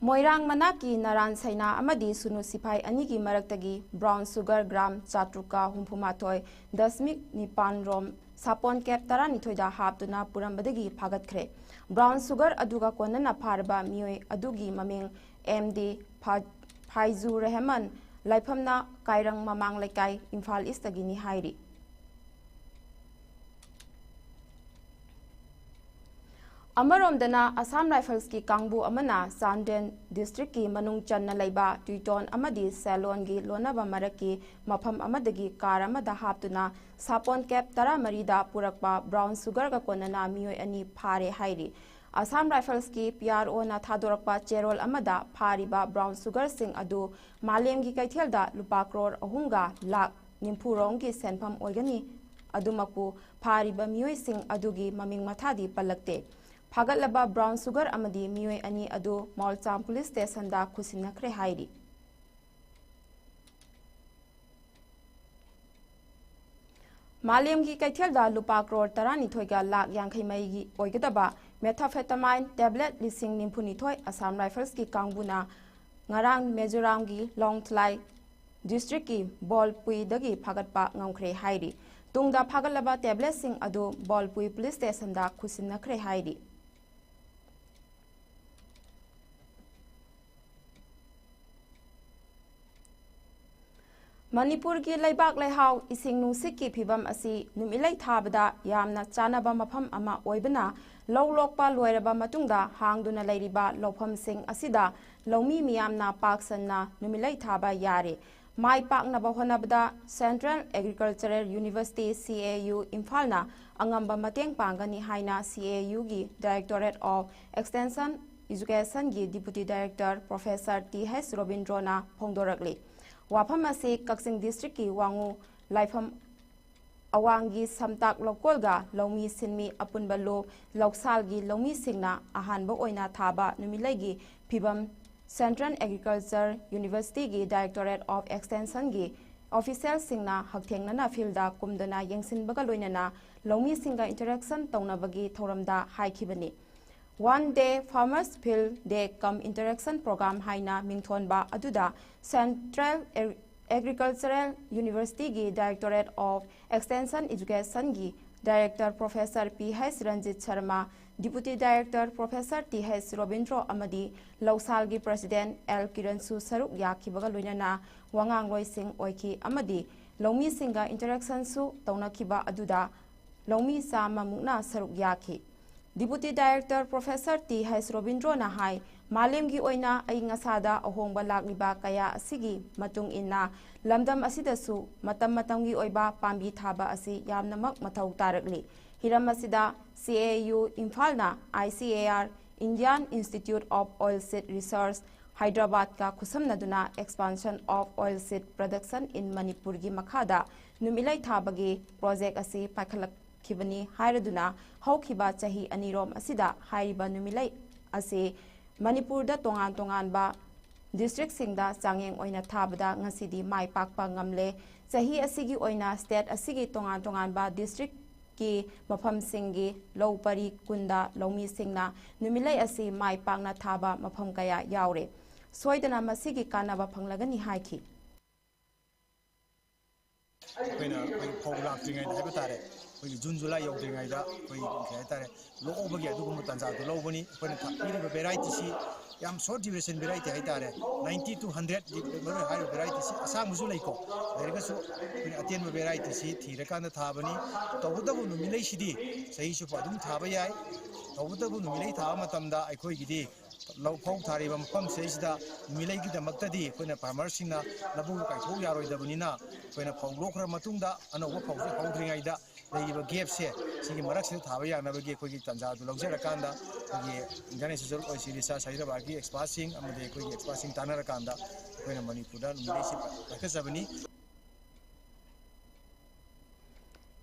ꯃꯣꯏꯔꯥꯡ ꯃꯅꯥꯛꯀꯤ ꯅꯔꯥꯟ ꯁꯩꯅꯥ ꯑꯃꯗꯤ ꯁꯨꯅꯨ ꯁꯤꯐꯥꯏ ꯑꯅꯤꯒꯤ ꯃꯔꯛꯇꯒꯤ brown sugar gram ꯆꯥꯇ꯭ꯔꯨꯛꯀ ꯍꯨꯝꯐꯨ ꯃꯥꯊꯣꯏ ꯗꯁꯃꯤꯛ ꯅꯤꯄꯥꯟ ꯔꯣꯝ ꯁꯥꯄꯣꯟ cap ꯇꯔꯥꯅꯤꯊꯣꯏꯗ ꯍꯥꯞꯇꯨꯅ ꯄꯨꯔꯝꯕꯗꯒꯤ ꯐꯥꯒꯠꯈ꯭ꯔꯦ꯫ Brown sugar ꯑꯗꯨꯒ ꯀꯣꯟꯅꯅ ꯐꯥꯔꯕ ꯃꯤꯑꯣꯏ ꯑꯗꯨꯒꯤ ꯃꯃꯤꯡ MD ꯐꯥ-, ꯐꯥꯏꯖꯨ ꯔꯦꯍꯃꯟ, ꯂꯥꯏꯐꯝꯅ ꯀꯥꯏꯔꯪ ꯃꯃꯥꯡ ꯂꯩꯀꯥꯏ, ꯏꯝꯐꯥꯜ Eastꯇꯒꯤꯅꯤ ꯍꯥꯏꯔꯤ꯫ ꯑꯃꯔꯣꯝꯗꯅ, Assam Riflesꯀꯤ ꯀꯥꯡꯕꯨ ꯑꯃꯅ ꯆꯥꯟꯗꯦꯜ districtꯀꯤ ꯃꯅꯨꯡ ꯆꯟꯅ ꯂꯩꯕ ꯇꯨꯏꯇꯣꯟ ꯑꯃꯗꯤ ꯁꯦꯂꯣꯟꯒꯤ ꯂꯣꯟꯅꯕ ꯃꯔꯛꯀꯤ ꯃꯐꯝ ꯑꯃꯗꯒꯤ car ꯑꯃꯗ ꯍꯥꯞꯇꯨꯅ ꯁꯥꯄꯣꯟ cap ꯇꯔꯥꯃꯔꯤꯗ ꯄꯨꯔꯛꯄ brown sugarꯒ ꯀꯣꯟꯅꯅ ꯃꯤꯑꯣꯏ ꯑꯅꯤ ꯐꯥꯔꯦ ꯍꯥꯏꯔꯤ꯫ Assam Riflesꯀꯤ PROꯅ ꯊꯥꯗꯣꯔꯛꯄ ꯆꯦꯔꯣꯜ ꯑꯃꯗ ꯐꯥꯔꯤꯕ brown sugarꯁꯤꯡ ꯑꯗꯨ ꯃꯥꯂꯦꯝꯒꯤ ꯀꯩꯊꯦꯜꯗ ꯂꯨꯄꯥ ꯀ꯭ꯔꯣꯔ ꯑꯍꯨꯝꯒ ꯂꯥꯈ ꯅꯤꯐꯨ ꯔꯣꯝꯒꯤ ꯁꯦꯟꯐꯝ ꯑꯣꯏꯒꯅꯤ꯫ ꯑꯗꯨꯃꯛꯄꯨ ꯐꯥꯔꯤꯕ ꯃꯤꯑꯣꯏꯁꯤꯡ ꯑꯗꯨꯒꯤ ꯃꯃꯤꯡ ꯃꯊꯥꯗꯤ ꯄꯜꯂꯛꯇꯦ꯫ ꯐꯥꯒꯠꯂꯕ brown sugar ꯑꯃꯗꯤ ꯃꯤꯑꯣꯏ ꯑꯅꯤ ꯑꯗꯨ ꯃꯣꯜꯆꯥꯝ police stationꯗ ꯈꯨꯠꯁꯤꯟꯅꯈ꯭ꯔꯦ ꯍꯥꯏꯔꯤ꯫ ꯃꯥꯂꯦꯝꯒꯤ ꯀꯩꯊꯦꯜꯗ ꯂꯨꯄꯥ ꯀ꯭ꯔꯣꯔ ꯇꯔꯥꯅꯤꯊꯣꯏꯒ ꯂꯥꯈ ꯌꯥꯡꯈꯩ ꯃꯔꯤꯒꯤ ꯑꯣꯏꯒꯗꯕ methamphetamine tablet ꯂꯤꯁꯤꯡ ꯅꯤꯐꯨꯅꯤꯊꯣꯏ Assam Riflesꯀꯤ ꯀꯥꯡꯕꯨꯅ ꯉꯔꯥꯡ ꯃꯤꯖꯣꯔꯥꯝꯒꯤ ꯂꯣꯡꯊꯂꯥꯏ districtꯀꯤ ꯕꯣꯜꯄꯨꯏꯗꯒꯤ ꯐꯥꯒꯠꯄ ꯉꯝꯈ꯭ꯔꯦ ꯍꯥꯏꯔꯤ꯫ ꯇꯨꯡꯗ ꯐꯥꯒꯠꯂꯕ tabletꯁꯤꯡ ꯑꯗꯨ ꯕꯣꯜꯄꯨꯏ police stationꯗ ꯈꯨꯠꯁꯤꯟꯅꯈ꯭ꯔꯦ ꯍꯥꯏꯔꯤ꯫ ꯃꯅꯤꯄꯨꯔꯒꯤ ꯂꯩꯕꯥꯛ ꯂꯩꯍꯥꯎ, ꯏꯁꯤꯡ ꯅꯨꯡꯁꯤꯠꯀꯤ ꯐꯤꯕꯝ ꯑꯁꯤ ꯅꯨꯃꯤꯠꯂꯩ ꯊꯥꯕꯗ ꯌꯥꯝꯅ ꯆꯥꯅꯕ ꯃꯐꯝ ꯑꯃ ꯑꯣꯏꯕꯅ, ꯂꯧ ꯂꯣꯛꯄ ꯂꯣꯏꯔꯕ ꯃꯇꯨꯡꯗ ꯍꯥꯡꯗꯨꯅ ꯂꯩꯔꯤꯕ ꯂꯧꯐꯝꯁꯤꯡ ꯑꯁꯤꯗ ꯂꯧꯃꯤ ꯃꯤꯌꯥꯝꯅ ꯄꯥꯛ ꯁꯟꯅ ꯅꯨꯃꯤꯠꯂꯩ ꯊꯥꯕ ꯌꯥꯔꯦ꯫ ꯃꯥꯏ ꯄꯥꯛꯅꯕ ꯍꯣꯠꯅꯕꯗ Central Agricultural University, C A U, ꯏꯝꯐꯥꯜꯅ ꯑꯉꯝꯕ ꯃꯇꯦꯡ ꯄꯥꯡꯒꯅꯤ ꯍꯥꯏꯅ C A U ꯒꯤ Directorate of Extension Education ꯒꯤ Deputy Director Professor T H ꯔꯣꯕꯤꯟꯗ꯭ꯔꯣꯅ ꯐꯣꯡꯗꯣꯔꯛꯂꯤ꯫ ꯋꯥꯐꯝ ꯑꯁꯤ ꯀꯛꯆꯤꯡ district ꯀꯤ ꯋꯥꯉꯨ ꯂꯥꯏꯐꯝ ꯑꯋꯥꯡꯒꯤ ꯁꯝꯇꯥꯛ ꯂꯧꯀꯣꯜꯒ ꯂꯧꯃꯤ ꯁꯤꯟꯃꯤ ꯑꯄꯨꯟꯕ ꯂꯨꯞ ꯂꯧꯁꯥꯜꯒꯤ ꯂꯧꯃꯤꯁꯤꯡꯅ ꯑꯍꯥꯟꯕ ꯑꯣꯏꯅ ꯊꯥꯕ ꯅꯨꯃꯤꯠꯂꯩꯒꯤ ꯐꯤꯕꯝ Central Agriculture University ꯒꯤ Directorate of Extension ꯒꯤ official ꯁꯤꯡꯅ ꯍꯛꯊꯦꯡꯅꯅ field ꯗ ꯀꯨꯝꯗꯨꯅ ꯌꯦꯡꯁꯤꯟꯕꯒ ꯂꯣꯏꯅꯅ ꯂꯧꯃꯤꯁꯤꯡꯒ interaction ꯇꯧꯅꯕꯒꯤ ꯊꯧꯔꯝꯗ ꯍꯥꯏꯈꯤꯕꯅꯤ꯫ One Day Farmers Field Day cum Interaction Program ꯍꯥꯏꯅ ꯃꯤꯡꯊꯣꯟꯕ ꯑꯗꯨꯗ Central Agricultural University ꯒꯤ Directorate of Extension Education ꯒꯤ Director Professor P H Ranjit Sharma, Deputy Director Professor T H Robindro ꯑꯃꯗꯤ ꯂꯧꯁꯥꯜꯒꯤ President L ꯀꯤꯔꯟꯁꯨ ꯁꯔꯨꯛ ꯌꯥꯈꯤꯕꯒ ꯂꯣꯏꯅꯅ ꯋꯥꯉꯥꯡꯂꯣꯏꯁꯤꯡ ꯑꯣꯏꯈꯤ ꯑꯃꯗꯤ ꯂꯧꯃꯤꯁꯤꯡꯒ interaction ꯁꯨ ꯇꯧꯅꯈꯤꯕ ꯑꯗꯨꯗ ꯂꯧꯃꯤ ꯆꯥꯝꯃ ꯃꯨꯛꯅ ꯁꯔꯨꯛ ꯌꯥꯈꯤ꯫ Deputy Director Professor T H ꯔꯣꯕꯤꯟꯗ꯭ꯔꯣꯅ ꯍꯥꯏ, ꯃꯥꯂꯦꯝꯒꯤ ꯑꯣꯏꯅ ꯑꯏꯪ ꯑꯁꯥꯗ ꯑꯍꯣꯡꯕ ꯂꯥꯛꯂꯤꯕ ꯀꯌꯥ ꯑꯁꯤꯒꯤ ꯃꯇꯨꯡ ꯏꯟꯅ ꯂꯝꯗꯝ ꯑꯁꯤꯗꯁꯨ ꯃꯇꯝ ꯃꯇꯝꯒꯤ ꯑꯣꯏꯕ ꯄꯥꯝꯕꯤ ꯊꯥꯕ ꯑꯁꯤ ꯌꯥꯝꯅꯃꯛ ꯃꯊꯧ ꯇꯥꯔꯛꯂꯤ꯫ ꯍꯤꯔꯝ ꯑꯁꯤꯗ C A U ꯏꯝꯐꯥꯜꯅ I C A R, Indian Institute of Oilseed Research, ꯍꯥꯏꯗ꯭ꯔꯕꯥꯗꯀ ꯈꯨꯠꯁꯝꯅꯗꯨꯅ Expansion of Oilseed Production in ꯃꯅꯤꯄꯨꯔꯒꯤ ꯃꯈꯥꯗ ꯅꯨꯃꯤꯠꯂꯩ ꯊꯥꯕꯒꯤ project ꯑꯁꯤ ꯄꯥꯏꯈꯠꯂꯛꯈꯤꯕꯅꯤ ꯍꯥꯏꯔꯗꯨꯅ, ꯍꯧꯈꯤꯕ ꯆꯍꯤ ꯑꯅꯤꯔꯣꯝ ꯑꯁꯤꯗ ꯍꯥꯏꯔꯤꯕ ꯅꯨꯃꯤꯠꯂꯩ ꯑꯁꯤ ꯃꯅꯤꯄꯨꯔꯗ ꯇꯣꯉꯥꯟ ꯇꯣꯉꯥꯟꯕ district ꯁꯤꯡꯗ ꯆꯥꯡꯌꯦꯡ ꯑꯣꯏꯅ ꯊꯥꯕꯗ ꯉꯁꯤꯗꯤ ꯃꯥꯏ ꯄꯥꯛꯄ ꯉꯝꯂꯦ꯫ ꯆꯍꯤ ꯑꯁꯤꯒꯤ ꯑꯣꯏꯅ state ꯑꯁꯤꯒꯤ ꯇꯣꯉꯥꯟ ꯇꯣꯉꯥꯟꯕ district ꯀꯤ ꯃꯐꯝꯁꯤꯡꯒꯤ ꯂꯧ ꯄꯔꯤ ꯀꯨꯟꯗ ꯂꯧꯃꯤꯁꯤꯡꯅ ꯅꯨꯃꯤꯠꯂꯩ ꯑꯁꯤ ꯃꯥꯏ ꯄꯥꯛꯅ ꯊꯥꯕ ꯃꯐꯝ ꯀꯌꯥ ꯌꯥꯎꯔꯦ꯫ ꯁꯣꯏꯗꯅ ꯃꯁꯤꯒꯤ ꯀꯥꯟꯅꯕ ꯐꯪꯂꯒꯅꯤ ꯍꯥꯏꯈꯤ꯫ ꯑꯩꯈꯣꯏꯅ ꯑꯩꯈꯣꯏ ꯐꯧ ꯂꯥꯛꯇ꯭ꯔꯤꯉꯩꯗ ꯍꯥꯏꯕ ꯇꯥꯔꯦ, ꯑꯩꯈꯣꯏꯒꯤ ꯖꯨꯟ ꯖꯨꯂꯥꯏ ꯌꯧꯗ꯭ꯔꯤꯉꯩꯗ ꯑꯩꯈꯣꯏ ꯀꯩ ꯍꯥꯏꯇꯥꯔꯦ, ꯂꯣꯛꯍꯧꯕꯒꯤ ꯑꯗꯨꯒꯨꯝꯕ ꯇꯥꯟꯖꯥꯗꯨ ꯂꯧꯕꯅꯤ꯫ ꯑꯩꯈꯣꯏꯅ ꯊꯥ-, ꯄꯤꯔꯤꯕ ꯚꯦꯔꯥꯏꯇꯤꯁꯤ ꯌꯥꯝ ꯁꯣꯔꯠ ꯗ꯭ꯌꯨꯔꯦꯁꯟ ꯚꯦꯔꯥꯏꯇꯤ ꯍꯥꯏꯇꯥꯔꯦ, ꯅꯥꯏꯟꯇꯤ ꯇꯨ ꯍꯟꯗ꯭ꯔꯦꯠ ꯃꯔꯣꯏ ꯍꯥꯏꯔꯤꯕ ꯚꯦꯔꯥꯏꯇꯤꯁꯤ ꯑꯁꯥꯡꯕꯁꯨ ꯂꯩꯀꯣ, ꯂꯩꯔꯒꯁꯨ ꯑꯩꯈꯣꯏꯅ ꯑꯇꯦꯟꯕ ꯚꯦꯔꯥꯏꯇꯤꯁꯤ ꯊꯤꯔꯀꯥꯟꯗ ꯊꯥꯕꯅꯤ꯫ ꯇꯧꯕꯇꯕꯨ ꯅꯨꯃꯤꯠꯂꯩꯁꯤꯗꯤ ꯆꯍꯤ ꯆꯨꯞꯄ ꯑꯗꯨꯝ ꯊꯥꯕ ꯌꯥꯏ꯫ ꯇꯧꯕꯇꯕꯨ ꯅꯨꯃꯤꯠꯂꯩ ꯊꯥꯕ ꯃꯇꯝꯗ ꯑꯩꯈꯣꯏꯒꯤꯗꯤ ꯂꯧ ꯐꯧ ꯊꯥꯔꯤꯕ ꯃꯐꯝꯁꯤꯗꯩꯁꯤꯗ ꯅꯨꯃꯤꯠꯂꯩꯒꯤꯗꯃꯛꯇꯗꯤ ꯑꯩꯈꯣꯏꯅ ꯐꯥꯔꯃꯔꯁꯤꯡꯅ ꯂꯧꯕꯨꯛ ꯀꯥꯏꯊꯣꯛ ꯌꯥꯔꯣꯏꯗꯕꯅꯤꯅ, ꯑꯩꯈꯣꯏꯅ ꯐꯧ ꯂꯣꯛꯈ꯭ꯔ ꯃꯇꯨꯡꯗ ꯑꯅꯧꯕ ꯐꯧꯁꯦ ꯍꯧꯗ꯭ꯔꯤꯉꯩꯗ ꯂꯩꯔꯤꯕ ꯒꯦꯞꯁꯦ, ꯁꯤꯒꯤ ꯃꯔꯛꯁꯤꯗ ꯊꯥꯕ ꯌꯥꯅꯕꯒꯤ ꯑꯩꯈꯣꯏꯒꯤ ꯇꯥꯟꯖꯥꯗꯨ ꯂꯧꯖꯔꯀꯥꯟꯗ, ꯑꯩꯈꯣꯏꯒꯤ ꯏꯟꯗꯤꯌꯥꯟ ꯏꯟꯁꯇꯤꯇ꯭ꯌꯨꯠ ꯑꯣꯐ ꯔꯤꯁꯔꯁ ꯍꯥꯏꯗ꯭ꯔꯕꯥꯗꯀꯤ ꯑꯦꯛꯁꯄꯥꯔꯠꯁꯤꯡ ꯑꯃꯗꯤ ꯑꯩꯈꯣꯏꯒꯤ ꯑꯦꯛꯁꯄꯥꯔꯠꯁꯤꯡ ꯇꯥꯟꯅꯔꯀꯥꯟꯗ ꯑꯩꯈꯣꯏꯅ ꯃꯅꯤꯄꯨꯔꯗ ꯅꯨꯃꯤꯠꯂꯩꯁꯤ ꯄꯥꯏꯈꯠꯆꯕꯅꯤ꯫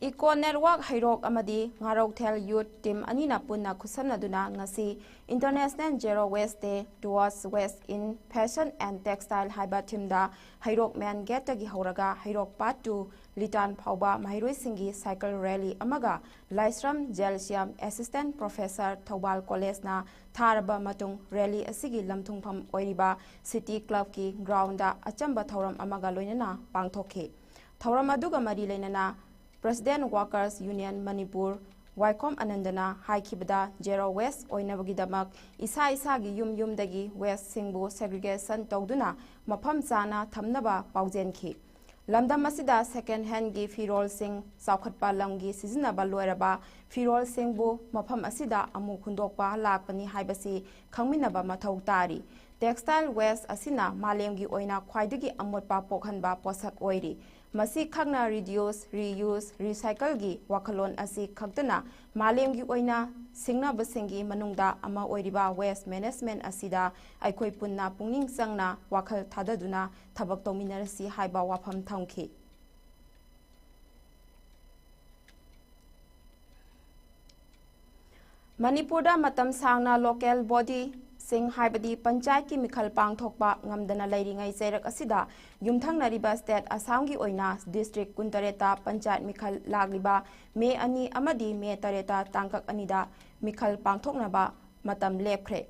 ꯏꯀꯣ ꯅꯦꯠꯋꯥꯔꯛ ꯍꯩꯔꯣꯛ ꯑꯃꯗꯤ ꯉꯥꯔꯧꯊꯦꯜ ꯌꯨꯠ ꯇꯤꯝ ꯑꯅꯤꯅ ꯄꯨꯟꯅ ꯈꯨꯠꯁꯝꯅꯗꯨꯅ ꯉꯁꯤ International Zero Waste Day Towards Waste in Fashion and Textile ꯍꯥꯏꯕ ꯊꯤꯝꯗ ꯍꯩꯔꯣꯛ ꯃꯦꯟ ꯒꯦꯠꯇꯒꯤ ꯍꯧꯔꯒ ꯍꯩꯔꯣꯛ ꯄꯥꯠ ꯇꯨ ꯂꯤꯇꯥꯟ ꯐꯥꯎꯕ ꯃꯍꯩꯔꯣꯏꯁꯤꯡꯒꯤ ꯁꯥꯏꯀꯜ ꯔꯦꯂꯤ ꯑꯃꯒ ꯂꯥꯏꯁ꯭ꯔꯝ ꯖꯦꯜꯁꯤꯌꯥꯝ, ꯑꯦꯁꯤꯁꯇꯦꯟꯠ ꯄ꯭ꯔꯣꯐꯦꯁꯔ, ꯊꯧꯕꯥꯜ ꯀꯣꯂꯦꯖꯅ ꯊꯥꯔꯕ ꯃꯇꯨꯡ, ꯔꯦꯂꯤ ꯑꯁꯤꯒꯤ ꯂꯝꯊꯨꯡꯐꯝ ꯑꯣꯏꯔꯤꯕ ꯁꯤꯇꯤ ꯀ꯭ꯂꯕꯀꯤ ꯒ꯭ꯔꯥꯎꯟꯗ ꯑꯆꯝꯕ ꯊꯧꯔꯝ ꯑꯃꯒ ꯂꯣꯏꯅꯅ ꯄꯥꯡꯊꯣꯛꯈꯤ꯫ ꯊꯧꯔꯝ ꯑꯗꯨꯒ ꯃꯔꯤ ꯂꯩꯅꯅ President Workers Union Manipur ꯋꯥꯏꯈꯣꯝ ꯑꯅꯟꯗꯅ ꯍꯥꯏꯈꯤꯕꯗ, ꯖꯦꯔꯣ ꯋꯦꯁ ꯑꯣꯏꯅꯕꯒꯤꯗꯃꯛ ꯏꯁꯥ ꯏꯁꯥꯒꯤ ꯌꯨꯝ ꯌꯨꯝꯗꯒꯤ ꯋꯦꯁꯁꯤꯡꯕꯨ ꯁꯦꯒ꯭ꯔꯤꯒꯦꯁꯟ ꯇꯧꯗꯨꯅ ꯃꯐꯝ ꯆꯥꯅ ꯊꯝꯅꯕ ꯄꯥꯎꯖꯦꯟꯈꯤ꯫ ꯂꯝꯗꯝ ꯑꯁꯤꯗ ꯁꯦꯀꯦꯟ ꯍꯦꯟꯒꯤ ꯐꯤꯔꯣꯜꯁꯤꯡ, ꯆꯥꯎꯈꯠꯄ ꯂꯝꯒꯤ ꯁꯤꯖꯤꯟꯅꯕ ꯂꯣꯏꯔꯕ ꯐꯤꯔꯣꯜꯁꯤꯡꯕꯨ ꯃꯐꯝ ꯑꯁꯤꯗ ꯑꯃꯨꯛ ꯍꯨꯟꯗꯣꯛꯄ ꯂꯥꯛꯄꯅꯤ ꯍꯥꯏꯕꯁꯤ ꯈꯪꯃꯤꯟꯅꯕ ꯃꯊꯧ ꯇꯥꯔꯤ꯫ Textile waste ꯑꯁꯤꯅ ꯃꯥꯂꯦꯝꯒꯤ ꯑꯣꯏꯅ ꯈ꯭ꯋꯥꯏꯗꯒꯤ ꯑꯃꯣꯠꯄ ꯄꯣꯛꯍꯟꯕ ꯄꯣꯠꯁꯛ ꯑꯣꯏꯔꯤ꯫ ꯃꯁꯤ ꯈꯛꯅ reduce, reuse, recycleꯒꯤ ꯋꯥꯈꯜꯂꯣꯟ ꯑꯁꯤ ꯈꯛꯇꯅ ꯃꯥꯂꯦꯝꯒꯤ ꯑꯣꯏꯅ ꯁꯤꯡꯅꯕꯁꯤꯡꯒꯤ ꯃꯅꯨꯡꯗ ꯑꯃ ꯑꯣꯏꯔꯤꯕ waste management ꯑꯁꯤꯗ ꯑꯩꯈꯣꯏ ꯄꯨꯟꯅ ꯄꯨꯛꯅꯤꯡ ꯆꯪꯅ ꯋꯥꯈꯜ ꯊꯥꯗꯗꯨꯅ ꯊꯕꯛ ꯇꯧꯃꯤꯟꯅꯔꯁꯤ ꯍꯥꯏꯕ ꯋꯥꯐꯝ ꯊꯝꯈꯤ꯫ ꯃꯅꯤꯄꯨꯔꯗ ꯃꯇꯝ ꯁꯥꯡꯅ local bodyꯁꯤꯡ ꯍꯥꯏꯕꯗꯤ ꯄꯟꯆꯥꯌꯠꯀꯤ ꯃꯤꯈꯜ ꯄꯥꯡꯊꯣꯛꯄ ꯉꯝꯗꯅ ꯂꯩꯔꯤꯉꯩ ꯆꯩꯔꯛ ꯑꯁꯤꯗ ꯌꯨꯝꯊꯪꯅꯔꯤꯕ state ꯑꯁꯥꯝꯒꯤ ꯑꯣꯏꯅ district ꯀꯨꯟꯇꯔꯦꯠꯇ ꯄꯟꯆꯥꯌꯠ ꯃꯤꯈꯜ ꯂꯥꯛꯂꯤꯕ ꯃꯦ ꯑꯅꯤ ꯑꯃꯗꯤ ꯃꯦ ꯇꯔꯦꯠꯇ ꯇꯥꯡꯀꯛ ꯑꯅꯤꯗ ꯃꯤꯈꯜ ꯄꯥꯡꯊꯣꯛꯅꯕ ꯃꯇꯝ ꯂꯦꯞꯈ꯭ꯔꯦ꯫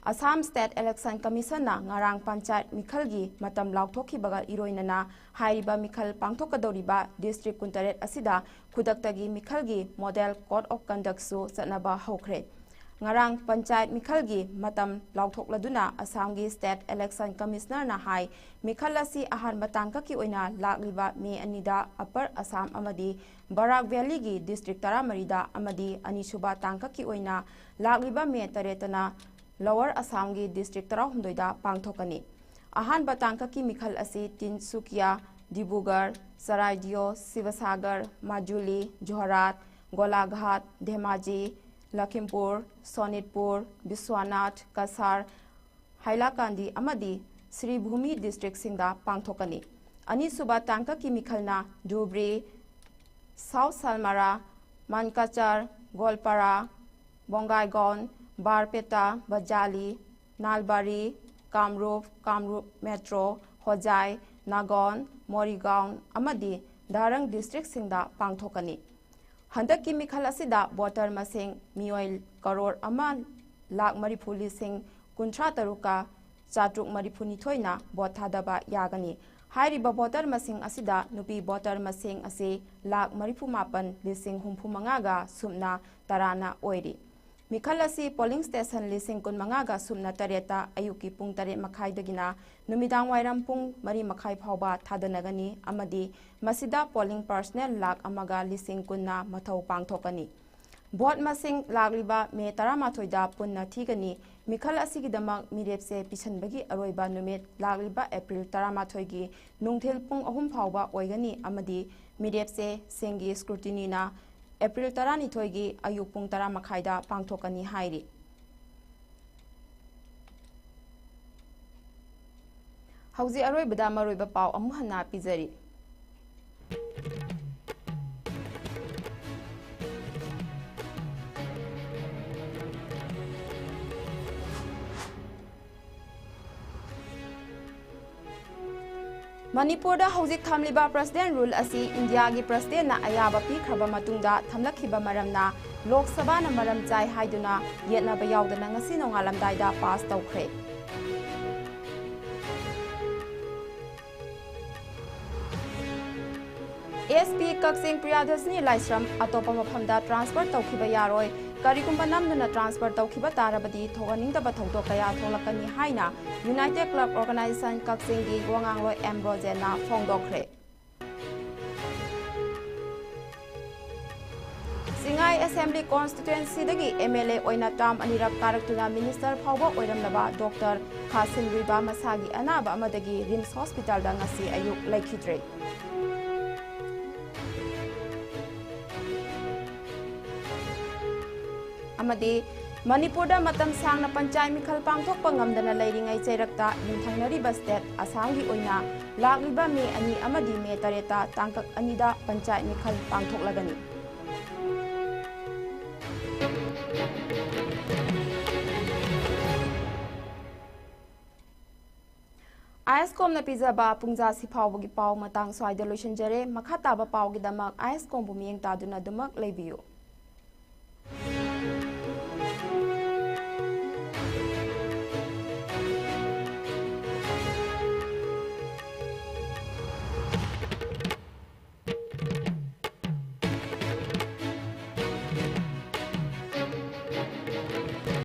ꯑꯁꯥꯝ ꯁ꯭ꯇꯦꯠ ꯏꯂꯦꯛꯁꯟ ꯀꯃꯤꯁꯟꯅ ꯉꯔꯥꯡ ꯄꯟꯆꯥꯌꯠ ꯃꯤꯈꯜꯒꯤ ꯃꯇꯝ ꯂꯥꯎꯊꯣꯛꯈꯤꯕꯒ ꯏꯔꯣꯏꯅꯅ ꯍꯥꯏꯔꯤꯕ ꯃꯤꯈꯜ ꯄꯥꯡꯊꯣꯛꯀꯗꯧꯔꯤꯕ ꯗꯤꯁꯇ꯭ꯔꯤꯛ ꯀꯨꯟꯇꯔꯦꯠ ꯑꯁꯤꯗ ꯈꯨꯗꯛꯇꯒꯤ ꯃꯤꯈꯜꯒꯤ ꯃꯣꯗꯦꯜ ꯀꯣꯗ ꯑꯣꯐ ꯀꯟꯗꯛꯁꯨ ꯆꯠꯅꯕ ꯍꯧꯈ꯭ꯔꯦ꯫ ꯉꯔꯥꯡ ꯄꯟꯆꯥꯌꯠ ꯃꯤꯈꯜꯒꯤ ꯃꯇꯝ ꯂꯥꯎꯊꯣꯛꯂꯗꯨꯅ ꯑꯁꯥꯝꯒꯤ ꯁ꯭ꯇꯦꯠ ꯏꯂꯦꯛꯁꯟ ꯀꯃꯤꯁꯅꯔꯅ ꯍꯥꯏ, ꯃꯤꯈꯜ ꯑꯁꯤ ꯑꯍꯥꯟꯕ ꯇꯥꯡꯀꯛꯀꯤ ꯑꯣꯏꯅ ꯂꯥꯛꯂꯤꯕ ꯃꯦ ꯑꯅꯤꯗ ꯑꯄꯔ ꯑꯁꯥꯝ ꯑꯃꯗꯤ ꯕꯔꯥꯛ ꯚꯦꯂꯤꯒꯤ ꯗꯤꯁꯇ꯭ꯔꯤꯛ ꯇꯔꯥꯃꯔꯤꯗ ꯑꯃꯗꯤ ꯑꯅꯤꯁꯨꯕ ꯇꯥꯡꯀꯛꯀꯤ ꯑꯣꯏꯅ ꯂꯥꯛꯂꯤꯕ ꯃꯦ ꯇꯔꯦꯠꯇꯅ ꯂꯣꯋꯔ ꯑꯁꯥꯝꯒꯤ ꯗꯤꯁꯇ꯭ꯔꯤꯛ ꯇꯔꯥꯍꯨꯝꯗꯣꯏꯗ ꯄꯥꯡꯊꯣꯛꯀꯅꯤ꯫ ꯑꯍꯥꯟꯕ ꯇꯥꯡꯀꯛꯀꯤ ꯃꯤꯈꯜ ꯑꯁꯤ ꯇꯤꯟꯁꯨꯀꯤꯌꯥ, ꯗꯤꯕꯨꯒꯔ, ꯆꯔꯥꯏꯗꯤꯑꯣ, ꯁꯤꯕꯁꯥꯒꯔ, ꯃꯥꯖꯨꯂꯤ, ꯖꯣꯔꯍꯥꯠ, ꯒꯣꯂꯥꯘꯥꯠ, ꯙꯦꯃꯥꯖꯤ, ꯂꯈꯤꯝꯄꯨꯔ, ꯁꯣꯅꯤꯠꯄꯨꯔ, ꯕꯤꯁ꯭ꯋꯥꯅꯥꯊ, ꯀꯁꯥꯔ, ꯍꯥꯏꯂꯥꯀꯥꯟꯗꯤ ꯑꯃꯗꯤ ꯁ꯭ꯔꯤꯚꯨꯃꯤ ꯗꯤꯁꯇ꯭ꯔꯤꯛꯁꯤꯡꯗ ꯄꯥꯡꯊꯣꯛꯀꯅꯤ꯫ ꯑꯅꯤꯁꯨꯕ ꯇꯥꯡꯀꯛꯀꯤ ꯃꯤꯈꯜꯅ ꯙꯨꯕ꯭ꯔꯤ, ꯁꯥꯎꯊ ꯁꯜꯃꯥꯔꯥ, ꯃꯟꯀꯥꯆꯥꯔ, ꯒꯣꯜꯄꯥꯔꯥ, ꯕꯣꯡꯒꯥꯏꯒꯣꯟ, ꯕꯥꯔꯄꯦꯇꯥ, ꯕꯖꯥꯂꯤ, ꯅꯥꯜꯕꯥꯔꯤ, ꯀꯥꯝꯔꯨꯞ, ꯀꯥꯝꯔꯨꯞ ꯃꯦꯇ꯭ꯔꯣ, ꯍꯣꯖꯥꯏ, ꯅꯥꯒꯣꯟ, ꯃꯣꯔꯤꯒꯥꯎꯟ ꯑꯃꯗꯤ ꯗꯥꯔꯪ ꯗꯤꯁꯇ꯭ꯔꯤꯛꯁꯤꯡꯗ ꯄꯥꯡꯊꯣꯛꯀꯅꯤ꯫ ꯍꯟꯗꯛꯀꯤ ꯃꯤꯈꯜ ꯑꯁꯤꯗ ꯚꯣꯇꯔ ꯃꯁꯤꯡ ꯃꯤꯑꯣꯏ ꯀꯔꯣꯔ ꯑꯃ ꯂꯥꯈ ꯃꯔꯤꯐꯨ ꯂꯤꯁꯤꯡ ꯀꯨꯟꯊ꯭ꯔꯥ ꯇꯔꯨꯛꯀ ꯆꯥꯇ꯭ꯔꯨꯛ ꯃꯔꯤꯐꯨ ꯅꯤꯊꯣꯏꯅ ꯚꯣꯠ ꯊꯥꯗꯕ ꯌꯥꯒꯅꯤ꯫ ꯍꯥꯏꯔꯤꯕ ꯚꯣꯇꯔ ꯃꯁꯤꯡ ꯑꯁꯤꯗ ꯅꯨꯄꯤ ꯚꯣꯇꯔ ꯃꯁꯤꯡ ꯑꯁꯤ ꯂꯥꯈ ꯃꯔꯤꯐꯨ ꯃꯥꯄꯟ ꯂꯤꯁꯤꯡ ꯍꯨꯝꯐꯨ ꯃꯉꯥꯒ ꯁꯨꯞꯅ ꯇꯔꯥꯅ ꯑꯣꯏꯔꯤ꯫ ꯃꯤꯈꯜ ꯑꯁꯤ ꯄꯣꯂꯤꯡ ꯁ꯭ꯇꯦꯁꯟ ꯂꯤꯁꯤꯡ ꯀꯨꯟꯃꯉꯥꯒ ꯁꯨꯞꯅ ꯇꯔꯦꯠꯇ ꯑꯌꯨꯛꯀꯤ ꯄꯨꯡ ꯇꯔꯦꯠ ꯃꯈꯥꯏꯗꯒꯤꯅ ꯅꯨꯃꯤꯗꯥꯡ ꯋꯥꯏꯔꯝ ꯄꯨꯡ ꯃꯔꯤ ꯃꯈꯥꯏ ꯐꯥꯎꯕ ꯊꯥꯗꯅꯒꯅꯤ ꯑꯃꯗꯤ ꯃꯁꯤꯗ ꯄꯣꯂꯤꯡ ꯄꯥꯔꯁꯅꯦꯜ ꯂꯥꯈ ꯑꯃꯒ ꯂꯤꯁꯤꯡ ꯀꯨꯟꯅ ꯃꯊꯧ ꯄꯥꯡꯊꯣꯛꯀꯅꯤ꯫ ꯚꯣꯠ ꯃꯁꯤꯡ ꯂꯥꯛꯂꯤꯕ ꯃꯦ ꯇꯔꯥꯃꯥꯊꯣꯏꯗ ꯄꯨꯟꯅ ꯊꯤꯒꯅꯤ꯫ ꯃꯤꯈꯜ ꯑꯁꯤꯒꯤꯗꯃꯛ ꯃꯤꯔꯦꯞꯁꯦ ꯄꯤꯁꯟꯕꯒꯤ ꯑꯔꯣꯏꯕ ꯅꯨꯃꯤꯠ ꯂꯥꯛꯂꯤꯕ ꯑꯦꯄ꯭ꯔꯤꯜ ꯇꯔꯥꯃꯥꯊꯣꯏꯒꯤ ꯅꯨꯡꯊꯤꯜ ꯄꯨꯡ ꯑꯍꯨꯝ ꯐꯥꯎꯕ ꯑꯣꯏꯒꯅꯤ ꯑꯃꯗꯤ ꯃꯤꯔꯦꯞꯁꯦ ꯁꯤꯡꯒꯤ ꯁ꯭ꯀ꯭ꯔꯨꯇꯤꯅꯤꯅ ꯑꯦꯄ꯭ꯔꯤꯜ ꯇꯔꯥꯅꯤꯊꯣꯏꯒꯤ ꯑꯌꯨꯛ ꯄꯨꯡ ꯇꯔꯥ ꯃꯈꯥꯏꯗ ꯄꯥꯡꯊꯣꯛꯀꯅꯤ ꯍꯥꯏꯔꯤ꯫ ꯍꯧꯖꯤꯛ ꯑꯔꯣꯏꯕꯗ ꯃꯔꯨꯑꯣꯏꯕ ꯄꯥꯎ ꯑꯃꯨꯛ ꯍꯟꯅ ꯄꯤꯖꯔꯤ꯫ ꯃꯅꯤꯄꯨꯔꯗ ꯍꯧꯖꯤꯛ ꯊꯝꯂꯤꯕ President Rule ꯑꯁꯤ ꯏꯟꯗꯤꯌꯥꯒꯤ Presidentꯅ ꯑꯌꯥꯕ ꯄꯤꯈ꯭ꯔꯕ ꯃꯇꯨꯡꯗ ꯊꯝꯂꯛꯈꯤꯕ ꯃꯔꯝꯅ ꯂꯣꯛ ꯁꯚꯥꯅ ꯃꯔꯝ ꯆꯥꯏ ꯍꯥꯏꯗꯨꯅ ꯌꯦꯠꯅꯕ ꯌꯥꯎꯗꯅ ꯉꯁꯤ ꯅꯣꯡꯉꯥꯜꯂꯝꯗꯥꯏꯗ pass ꯇꯧꯈ꯭ꯔꯦ꯫ SP ꯀꯛꯆꯤꯡ ꯄ꯭ꯔꯤꯌꯥꯗꯔꯁꯤꯅꯤ ꯂꯥꯏꯁ꯭ꯔꯝ ꯑꯇꯣꯞꯄ ꯃꯐꯝꯗ transfer ꯇꯧꯈꯤꯕ ꯌꯥꯔꯣꯏ꯫ ꯀꯔꯤꯒꯨꯝꯕ ꯅꯝꯗꯨꯅ transfer ꯇꯧꯈꯤꯕ ꯇꯥꯔꯕꯗꯤ ꯊꯣꯛꯍꯟꯅꯤꯡꯗꯕ ꯊꯧꯗꯣꯛ ꯀꯌꯥ ꯊꯣꯛꯂꯛꯀꯅꯤ ꯍꯥꯏꯅ United Club Organization ꯀꯛꯆꯤꯡꯒꯤ ꯋꯥꯉꯥꯡꯂꯣꯏ ꯑꯦꯝ ꯔꯣꯖꯦꯟꯅ ꯐꯣꯡꯗꯣꯛꯈ꯭ꯔꯦ꯫ ꯆꯤꯡꯉꯥꯏ Assembly Constituencyꯗꯒꯤ MLA ꯑꯣꯏꯅ term ꯑꯅꯤꯔꯛ ꯀꯥꯔꯛꯇꯨꯅ minister ꯐꯥꯎꯕ ꯑꯣꯏꯔꯝꯂꯕ Doctor ꯈꯥꯁꯤꯟ ꯔꯨꯏꯕꯥ ꯃꯁꯥꯒꯤ ꯑꯅꯥꯕ ꯑꯃꯗꯒꯤ RIMS Hospitalꯗ ꯉꯁꯤ ꯑꯌꯨꯛ ꯂꯩꯈꯤꯗ꯭ꯔꯦ꯫ ꯑꯃꯗꯤ ꯃꯅꯤꯄꯨꯔꯗ ꯃꯇꯝ ꯁꯥꯡꯅ ꯄꯟꯆꯥꯌꯠ ꯃꯤꯈꯜ ꯄꯥꯡꯊꯣꯛꯄ ꯉꯝꯗꯅ ꯂꯩꯔꯤꯉꯩ ꯆꯩꯔꯛꯇ ꯌꯨꯝꯊꯪꯅꯔꯤꯕ state ꯑꯁꯥꯝꯒꯤ ꯑꯣꯏꯅ ꯂꯥꯛꯂꯤꯕ ꯃꯦ ꯑꯅꯤ ꯑꯃꯗꯤ ꯃꯦ ꯇꯔꯦꯠꯇ ꯇꯥꯡꯀꯛ ꯑꯅꯤꯗ ꯄꯟꯆꯥꯌꯠ ꯃꯤꯈꯜ ꯄꯥꯡꯊꯣꯛꯂꯒꯅꯤ꯫ ꯑꯥꯏ ꯑꯦꯁ ꯀꯣꯝꯅ ꯄꯤꯖꯕ ꯄꯨꯡꯖꯥꯁꯤ ꯐꯥꯎꯕꯒꯤ ꯄꯥꯎ ꯃꯇꯥꯡ ꯁ꯭ꯋꯥꯏꯗ ꯂꯣꯏꯁꯤꯟꯖꯔꯦ꯫ ꯃꯈꯥ ꯇꯥꯕ ꯄꯥꯎꯒꯤꯗꯃꯛ ꯑꯥꯏ ꯑꯦꯁ ꯀꯣꯝꯕꯨ ꯃꯤꯠꯌꯦꯡ ꯇꯥꯗꯨꯅ ꯑꯗꯨꯃꯛ ꯂꯩꯕꯤꯌꯨ꯫